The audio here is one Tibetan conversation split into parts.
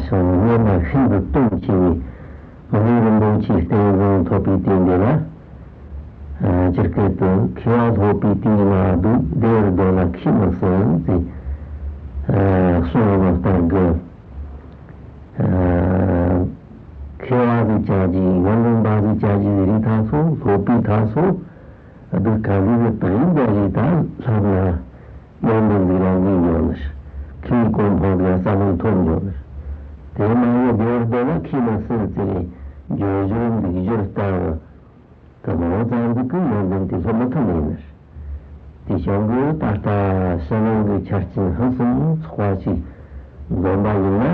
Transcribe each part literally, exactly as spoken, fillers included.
སོང་ནས་སྙེ་མ་ཤིན་ཏུ་གཏུམ་ཆེ་བའི་མགོན་རིན་པོ་ཆེའི་རྟེན་བཟང་ཐོབ་པའི་དུས་འདི་ལ། ཨ། སྤྱིར་སྐད་དུ་མཁས་པ་སློབ་པའི་དུས་མ་བསྡུས་བདེ་བར་སྡོད་ལ་ཁས་མི་བསྲུང་ཟེར། ཨ། གསུངས་པ་ལྟར་གྱི། ཨ། མཁས་པ་ཟིག་བྱ་རྒྱུ། ཡོན་ཏན་པ་ཟིག་བྱ་རྒྱུ་ཟེར་རིགས་ད་སོ། སློབ་པའི་ད་སོ། སྡུག་ག་ཟིག་གི་དག་ཡིན་པ་རེད། ད་ལྷབ་ན་ཡོན་ཏན་ཟིག་ལ་ངེས་ཡོད་ནི། མཁས་པའི་གོ་འཕང་ཟིག་ལ་བསམ་བློ་ཐོབ་འགྱོ་ནི། དེ་མ་ཡིན་བདེ་བར་སྡོད་ལ་ཁས་མི་བསྲུང་ཟེར་རེད། འབྱོར་འབྱོར་འདུག་འབྱོར་ལྟ་བུ་དེ་མང་ཙམ་ཟིག་གིས་ཡོན་ཏན་དེ་སློབ་མི་ཐུབ་ནི་ཡིན་ནི། དེ་བྱུང་གི་ད་ལྟ་ཕྱི་ནང་གི་ཆ་རྐྱེན་ཕུན་སུམ་ཚོགས་པ་ཞིག་འཛོམས་པ་ཡིན་ན།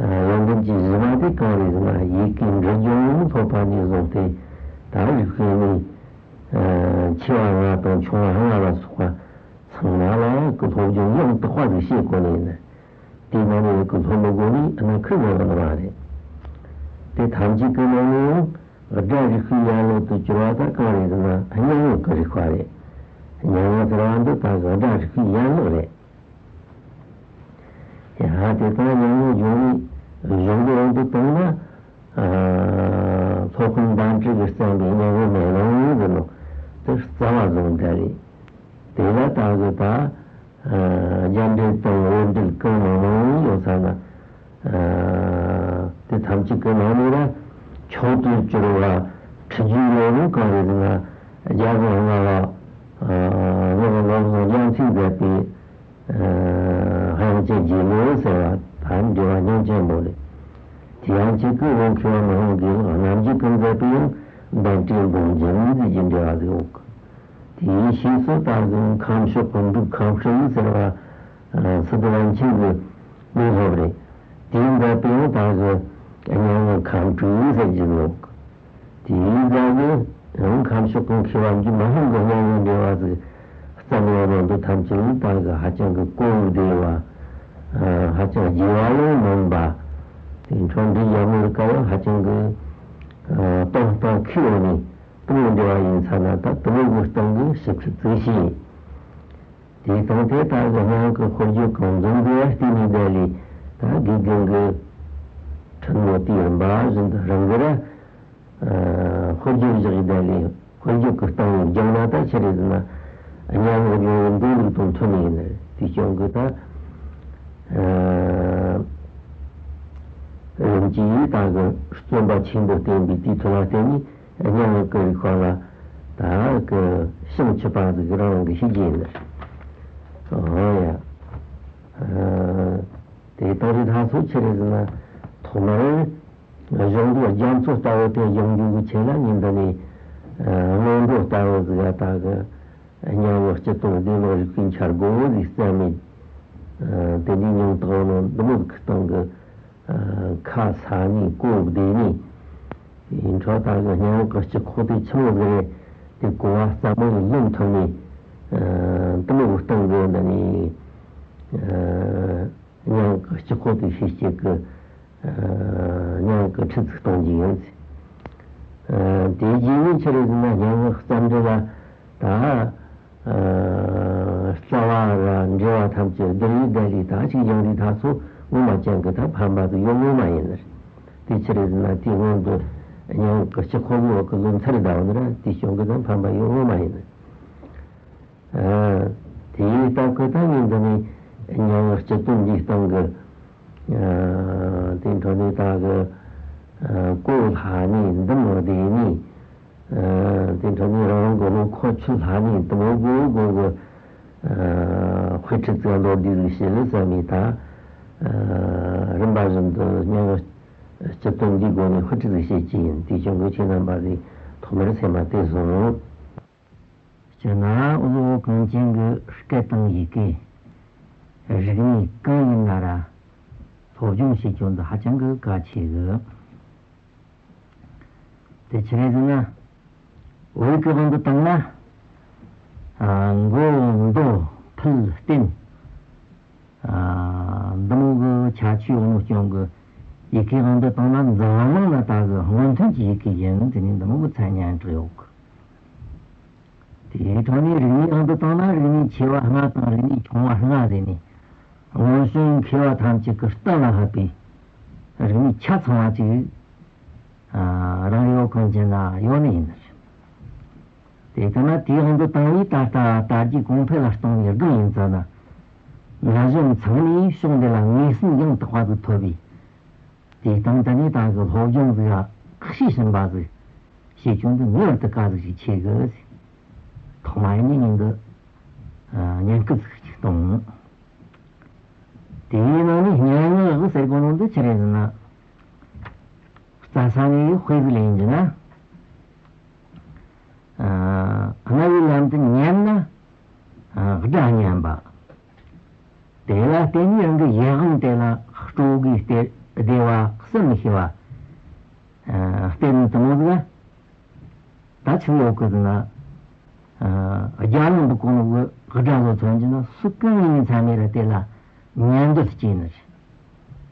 ཡོན་ཏན་གྱི་གཞི་མ་དེ་གང་རེད་ཟེར་ན། ཡི་གེ་འབྲི་སྦྱོང་སློབ་པ་ནས་བཟུང་སྟེ། ད་རིག་པའི་ནི་ཆེ་བ་ལྔ་དང་ཆུང་བ་ལྔ་ལ་སོགས་པ་ཚང་མ་ལ་གི་སློབ་སྦྱོང་ཡང་དག་པ་ཟིག་བྱེད་དགོས་ནི་ཡིན། དེའི་ནང་ནས་གི་སློབ་མི་དགོས་ནི་ཨ་ན་ཁུ་ཡོད་ནི་མ་རེད། དེ་ཐམས་ཅད་ཀྱི་ནང་ནས་ཡང་སྒྲ་རིག་པའི་ཡན་ལག་ཏུ་གྱུར་པ་ད་གང་རེད་ཟེར་ན། སྙན་ངག་གི་རིག་པ་རེད། སྙན་ངག་ཟེར་བ་འདི་ད་གི་སྒྲ་རིག་པའི་ཡན་ལག་རེད། ཡ། དེ་ལྟར་སྙན་ངག་སྦྱོང་བའི་གཞུང་གི་དབང་དུ་བཏང་ན། ཨ། སློབ་དཔོན་དཎྜི་གིས་བརྩམས་པའི་སྙན་ངག་མེ་ལོང་ཟེར་ནོ་དེ་རྩ་བ་བཟུང་བསྡད་རེད། དེ་ལ་ད་གི་ད། ཨ། རྒྱ་འགྲེལ་དང་བོད་འགྲེལ་གང་མང་མང་ཡོད་ས་ན། ཨ། དེ་ཐམས་ཅད་ཀྱི་ནང་ནས་ར་མཆོག་ཏུ་གྱུར་པ་ཁྲིད་རྒྱུ་ཡོད་ནོ་གང་རེད་ཟེར་ན། རྒྱལ་པོ་ལྔ་པ། ཨ། སྔགས་བློ་བཟང་རྒྱལ་མཚན་མཛད་པའི། ཨ། དབྱངས་ཅན་དགྱེས་མེད་ཟེར་བ་ད་འགྲེལ་པ་སྙིང་རྗེ་པོ་རེད། དེ་ཡང་གཅིག་གི་བོད་མཁས་པ་མི་ཕམ་དགེ་ལེགས་རྣམ་རྒྱལ་གྱིས་མཛད་པའི་ཡང་དཎྜིའི་མགོན་རྒྱན་ཟེར་གྱི་འགྲེལ་པ་ཟིག་ཡོད་གི། དེའི་ཕྱིས་སུ་ད་གི་ཁམས་ཕྱོགས་ཀྱི་འབྲུག་ཁམས་སྤྲུལ་ཟེར་བ། ཨ། སི་ཏུ་པཎ་ཆེན་གྱི་བློ་སློབ་རེད། དེས་མཛད་པའི་ཡང་ད་གི་སྙན་ངག་ཁམས་སྤྲུལ་ཟེར་གྱི་ཡོད་གི། དེའི་རྗེས་ལ་ཡང་ཁམས་ཕྱོགས་ཀྱི་མཁས་པ་འཇུ་མི་ཕམ་གྱིས་སྙན་ངག་འགྲེལ་པ་ཟིག་བརྩམས་ཡོད་རུང་འདི་ཐམས་ཅད་ད་གི་ཧ་ཅང་གི་གོ་བདེ་བ། ཧ་ཅང་རྒྱས་པ་ཡང་མིན་པ། དེ་འཕྲོ་འདི་ཡར་མར་ག་ཡང་ཧ་ཅང་གི་གཏིང་གཏིང་ཁེལ་བོ་ནས་དེ་མོ་འགྲེལ་པ་ཡིན་ཚ་ན། ད་དེ་མོ་གི་སྟེང་གི་ཞིབ་ཕྲ་ཙིག་ཤེས། དེའི་སྟེང་དེ་ད་གི་སྙན་ངག་གི་དཔེར་བརྗོད་གང་འཛོམས་དེ་བ་བལྟས་ནས་བསྡད་ལས། ད་དགེ་རྒན་གྱིས་ཁྲིད་ནོ་དེའི་རིམ་པ་བཞིན་དུ་རང་གིས་ར། ཨ། དཔེར་བརྗོད་བཞག་ཡི་ད་ལས་དཔེར་བརྗོད་ཀྱི་སྟེང་ནས་སྦྱངས་ན་ད་ཆི་རེད་ཟེར་ན། སྙན་ངག་སྦྱོང་བའི་འདུག་ལུགས་དང་མཐུན་ནི་ཡིན། དེ་རྐྱེན་གྱིས་ད། ཨ། རིམ་གྱིས་ད་གི་བརྩོན་པ་ཆེན་པོ་བསྟེན་པའི་དེའི་མཐུ་ལ་བརྟེན་ནས་སྙན་ངག་གི་རིག་པ་ལ་ད་གི་ཤིང་ཆུད་པ་ཟིག་རང་རང་གིས་ཤེས་ཀྱི་ཡིན། འོ་ཡ། ཨ། དེ་ལྟར་རེད། ད་སོ་ཆི་རེད་ཟེར་ན། ཐོག་མར་གཞུང་ལུགས་རྒྱ་མཚོ་ལྟ་བུ་དེ་སྦྱང་རྒྱུ་གི་ཆེད་ལ་ངས་འདི་ནས་སྔོན་འགྲོ་ལྟ་བུ་ཟིག་ད་གི་སྙན་ངག་སྤྱི་དོན་བདེ་བླག་རིག་པའི་འཆར་སྒོ་ཟིག་བརྩམས་ནས། དེ་འདྲའི་སྙིང་ཐག་ནས་འདི་མོ་གི་སྟེང་གི་ཁ་གསལ་ནས་གོ་བདེ་ནས། ཡིན་ཁྲོ་ད་གི་སྙན་ངག་གི་སྤྱི་ཁོག་དེ་ཆི་མོ་ཟིག་རེད། དེ་གོ་བ་ཟབ་མོ་ཡིས་ལོན་ཐུབ་ནས། དེ་མོ་གི་སྟེང་གི་འདི་ནས། སྙན་ངག་གི་སྤྱི་ཁོག་དེ་ཤེས་བྱེད་ཀྱི། ཨ། སྙན་ངག་གི་ཁྲིད་ཅིག་གཏོང་རྒྱུ་ཡིན། ཨ། དེའི་རྗེས་ནས་ཆི་རེད་ཟེར་ན། སྙན་ངག་རྩོམ་འབྲི་ལ་ད། ཨ། རྩ་བ་ར་འགྲེལ་པ་ཐམས་ཅད་བསྡུར་ཡི་ད་ལས་ད་ཅིག་སྦྱངས་དུས་ད་སོ་ངོ་མ་ཅན་གྱི་ད་ཕན་པ་ཟིག་ཡོང་ངོ་མ་ཡིན་ནི། དེ་ཆི་རེད་ཟེར་ན། དེའི་སྔོན་དུ་སྙན་ངག་གི་སྤྱི་ཁོག་གི་འོག་གི་ལོ་ཚར་བསྡད་ཡོད་ནི་ར། དེའི་རྐྱེན་གྱིས་ད་ཕན་པ་ཡོང་ངོ་མ་ཡིན་ནི། ཨ། དེའི་སྟབས་ཀྱིས་ད་ངས་འདི་ནས་སྙན་ངག་སྤྱི་དོན་འདིའི་སྟེང་གི། ཨ། དེ་འཕྲོ་ནས་ད་གི། ཨ། གོ་སླ་ནས་འདི་མོ་བདེ་ནས། ཨ། དེ་འཕྲོ་ནས་རང་རང་གི་བློ་ཁོག་ཆུད་སླ་ནས་འདི་མོ་གི་སྒོ་གི། ཨ། དཔེ་ཁྲིད་ཅིག་མདོར་བསྡུས་ཟིག་བྱེད་ལ་བསམ་ནས་ད། ཨ། རིམ་པ་བཞིན་དུ་སྙན་ངག་སྤྱི་དོན་འདིའི་སྒོ་ནས་དཔེ་ཁྲིད་ཅིག་བྱེད་ཀྱི་ཡིན། དེའི་རྐྱེན་གྱིས་ཁྱེད་རྣམ་པ་ཚོས་ཐོག་མར་སེམས་མ་དེ་བཟུང་། སྤྱིར་ན་འུ་ཚོ་བོད་གངས་ཅན་གྱི་སྐད་དང་ཡི་གེ་རིག་གནས་གང་ཡིན་ན་ར་སློབ་སྦྱོང་བྱེད་རྒྱུ་འདི་ཧ་ཅང་གི་གལ་ཆེ་གི། དེ་ཆི་རེད་ཟེར་ན། བོད་ཡིག་གི་དབང་དུ་བཏང་ན། ཨ། མགོ་མདོ་ཕུད་རྟེན། ཨ། འདི་མོ་གི་ཁྱད་ཆོས་ཡོད་ནོ་རྐྱེན་གྱིས་ཡི་གེའི་དབང་དུ་བཏང་ན་འཛམ་གླིང་ལ་ད་གི་སྔོན་ཐོན་གྱི་ཡི་གེ་ཡིན་ཟེར་ནས་འདི་མོ་གི་མཚན་སྙན་གྲགས་ཡོད་གི། དེའི་ཐོག་ནས་རིག་གནས་དབང་དུ་བཏང་ན་རིག་གནས་ཆེ་བ་ལྔ་དང་རིག་གནས་ཆུང་བ་ལྔ་ཟེར་ནས། མངོན་སུམ་མཁས་པ་ཐམས་ཅད་ཀྱི་གཏན་ལ་ཕབ་པའི་རིག་གནས་ཆ་ཚང་བ་ཅིག་རང་རེའི་བོད་གངས་ཅན་ན་ཡོད་ནི་ཡིན། དེ་ལྟ་ན་དེའི་དབང་དུ་བཏང་བའི་ད་ལྟ་དར་རྒྱས་གོང་འཕེལ་ལ་གཏོང་བའི་སྒང་ཡིན་ཙང་ན། ན་གཞོན་ཚང་མས་ཕྱོགས་འདི་ལ་ངོས་ཟིན་ཡང་དག་པ་ཟིག་ཐོབ་པས། དེའི་སྟེང་དུ་ནས་ད་གི་སློབ་སྦྱོང་ཟིག་ལ་ཁག་ཤས་ཕྱིན་པ་ཟིག་བྱེད་རྒྱུ་འདི་ངེས་པར་དུ་དཀའ་ཟིག་ཅིག་ཆེ་གི། ཐོག་མ་ཡིན་ནི་ངས་འདི་ཉན་སྐུལ་ཟིག་ཅིག་གཏོང་། དེའི་ནང་ནས་སྙན་ངག་གི་ཟེར་གོ་ནོ་འདི་ཆི་རེད་ཟེར་ན། རྩྭ་ས་ནས་དཔེ་ཟིག་ལེན་རྒྱུ་ན། ཨ། རྣ་བའི་ལམ་དུ་ཉན་ན། ཨ། སྒྲ་སྙན་པ། དེ་ལ་བརྟེན་ནས་རང་གི་ཡིད་དབང་དེ་ལ་སྤྲོ་དགོས་ཏེ་བདེ་བ་གསལ་མི་ཤེས་པ། ཨ། སྟེར་ནི་དེ་མོ་ཟིག་ལ། ད་ཆི་ཡོད་གི་ཟེར་ན། ཨ། རྒྱ་ནག་འདི་གོ་ནོ་གི་སྒྲ་ལོ་མཚོན་གྱི་ན་སུ་གང་ཡིན་ཚང་མས་ར་དེ་ལ་ཉན་འདོད་སྐྱེས་ནི་རེད།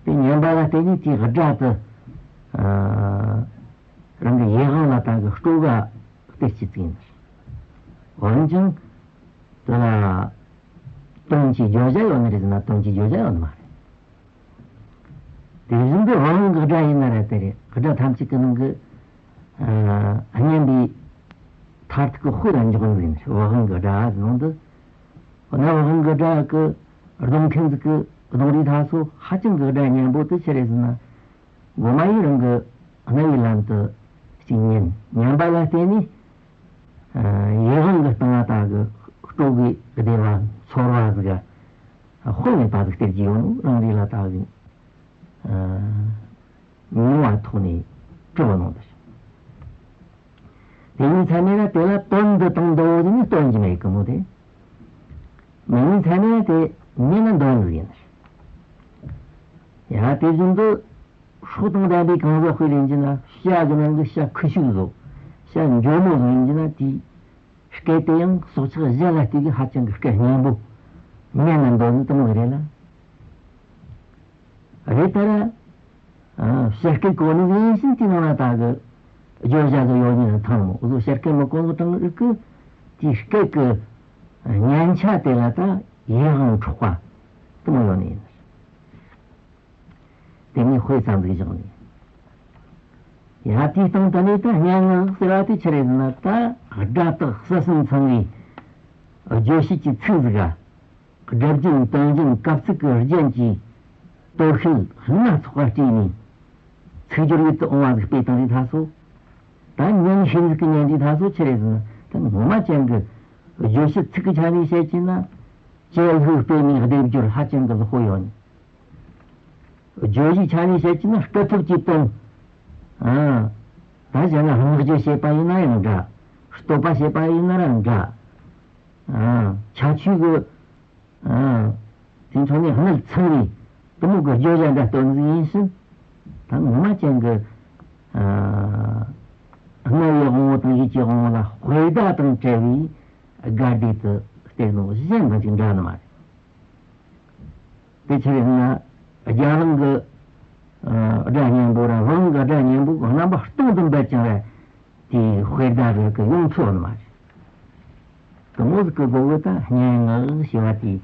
དེ་ཉན་པ་ལ་བརྟེན་ནས་དེའི་སྒྲ་དེ། ཨ། རང་གི་ཡིད་དབང་ལ་ད་གི་སྤྲོ་བ་སྟེར་གྱི་བརྩིས་ནི་རེད། འོན་ཀྱང་། དེ་ལ་དོན་གྱི་བརྗོད་བྱ་ཡོད་ནི་རེད་ཟེར་ན་དོན་གྱི་བརྗོད་བྱ་ཡོད་ནི་མ་རེད། དེ་བཞིན་དུ་དབང་གི་སྒྲ་ཡིན་ན་ར་དེ་རེད། སྒྲ་ཐམས་ཅད་ཀྱི་ནང་གི། ཨ། སྙན་པའི་མཐར་ཐུག་གི་དཔེ་ལ་འཇོག་ནི་ཡིན། དབང་གི་སྒྲ་ཟེར་ནོ་འདི། འོ་ན་དབང་གི་སྒྲ་གི་སྡོད་མཁན་ཟིག་གི་སྡོད་རིས་ད་སོ་ཧ་ཅང་གི་སྒྲ་སྙན་པོ་དེ་ཆི་རེད་ཟེར་ན། མགོ་མ་ཡིན་རང་གི་རྣ་བའི་ལམ་དུ་ཅིག་ཉན། ཉན་པ་ལ་བརྟེན་ནས། ཨ། ཡིད་དབང་གི་སྟེང་ལ་ད་གི་སྤྲོ་དགོས་བདེ་བ་ཚོར་བ་ཟིག་ག་དཔེ་མེད་པ་ཟིག་སྟེར་གྱི་ཡོད་ནོ་རང་རེ་ལ་ད་གི། ཨ། མྱོང་བ་ཐོག་ནས་གྲུབ་ནོ་འདི། དེ་ཡིན་ཚ་ནས་ན་དེ་ལ་དོན་འདི་དང་འདི་བོ་ཟིག་ནི་སྟོན་གྱི་མེད་གི་མོ་དེ། མི་ཡིན་ཚ་ནས་ན་དེ་མེད་ན་འདོན་ཟིག་ཡིན། ཡ། དེ་བཞིན་དུ། སྲོག་དང་ལྡན་པའི་གང་ཟག་དཔེ་ལེན་གྱི་ན་བྱ་གི་ནང་གི་བྱ་ཁུ་བྱུག་བཟོ། བྱ་འཇོལ་མོ་བཟོ་ཡིན་གྱི་ན་དེའི་སྐད་དེ་ཡང་སྲོག་ཆགས་གཞན་ལ་ལྟོས་གི་ཧ་ཅང་གི་སྐད་སྙན་པོ། སྙན་ན་འདོད་ནི་དེ་མོ་རེད་ལ། རེད་ད་ར། ཨ། བྱ་སྐད་གོ་ནི་ཡིན་ཕྱིན་དེའི་ནང་ལ་ད་གི་བརྗོད་བྱ་གི་ཡོད་ཉིད་ཐང་མོ་བཟོ། བྱ་སྐད་མི་གོ་ནི་གྲངས་རིག་གི་དེའི་སྐད་གི་སྙན་ཆ་དེ་ལ་ད་ཡིད་དབང་འཕྲོག་པ་དེ་མོ་ཡོད་ནི་ཡིན། དེ་ནས་དཔེ་ཙམ་ཟིག་བཞག་ནས། ཡ། དེའི་སྟེང་དུ་ནས་ད་སྙན་ངག་ཟེར་བ་དེ་ཆི་རེད་ཟེར་ན། ད་སྒྲ་དག་རྩལ་གསུམ་ཚང་བའི་རྗོད་བྱེད་ཀྱི་ཚིག་ཟིག་ག་སྒྲ་རྒྱུན་དོན་རྒྱུན་སྐབས་ཚིག་གི་རྒྱན་གྱི་སྟོབས་ཤུགས་སྣ་ཚོགས་པ་སྤྲས་ནས་ཚིག་སྦྱོར་ཡུལ་དུ་འོང་བ་ཟིག་སྤེལ་བཏང་དུས་ད་སོ། ད་ཉན་ཤེས་ཟིག་གི་ཉན་དུས་ད་སོ་ཆི་རེད་ཟེར་ན། ད་ངོ་མ་ཅན་གི་རྗོད་བྱེད་ཚིག་གི་ཆ་ནས་བཤད་ཀྱི་ན། དཔྱད་ལྷུག་སྤེལ་ནས་སྡེབ་སྦྱོར་ཧ་ཅང་གི་ལྷག་པོ་ཡོད་ནི། བརྗོད་གཞིའི་ཆ་ནས་བཤད་ཀྱི་ན་སྐུ་ཐུབ་ཀྱི་དོན། ཨ། ད་གཞན་ལ་བསྔགས་བརྗོད་བྱེད་པ་ཡིན་ན་ཡང་འདྲ། བསྟོད་པ་བྱེད་པ་ཡིན་ན་ར་འདྲ། ཨ། ཁྱད་ཆོས་ཀྱི། ཨ། དེ་ཚོ་ནི་སྣེ་ཚང་བའི་དེ་མོ་གི་བརྗོད་བྱ་འདྲ་སྟོན་ཟིག་ཡིན་ཕྱིན། ད་ངོ་མ་ཅན་གྱི། ཨ། རྣ་བའི་དབང་པོ་དང་ཡིད་ཀྱི་དབང་པོ་ལ་དཔེ་ཟླ་དང་བྲལ་བའི་དགའ་བདེ་དུ་སྟེར་ནོ་གཞན་དང་ཅིག་འདྲ་ནི་མ་རེད། དེ་ཆི་རེད་ཟེར་ན། རྒྱ་གླིང་གི། ཨ། སྒྲ་སྙན་པོ་ར་བོད་གླིང་གི་སྒྲ་སྙན་པོ་གི་རྣམ་པ་སྟོང་དུ་འབེབས་ཀྱང་ར། དེའི་དཔེ་ཟླ་རིགས་ཀྱི་ཡོང་ཚུལ་ནི་མ་རེད། དེ་མོ་ཟིག་གི་སྒོ་གི་ད་སྙན་ངག་ཞེས་པ་དེའི་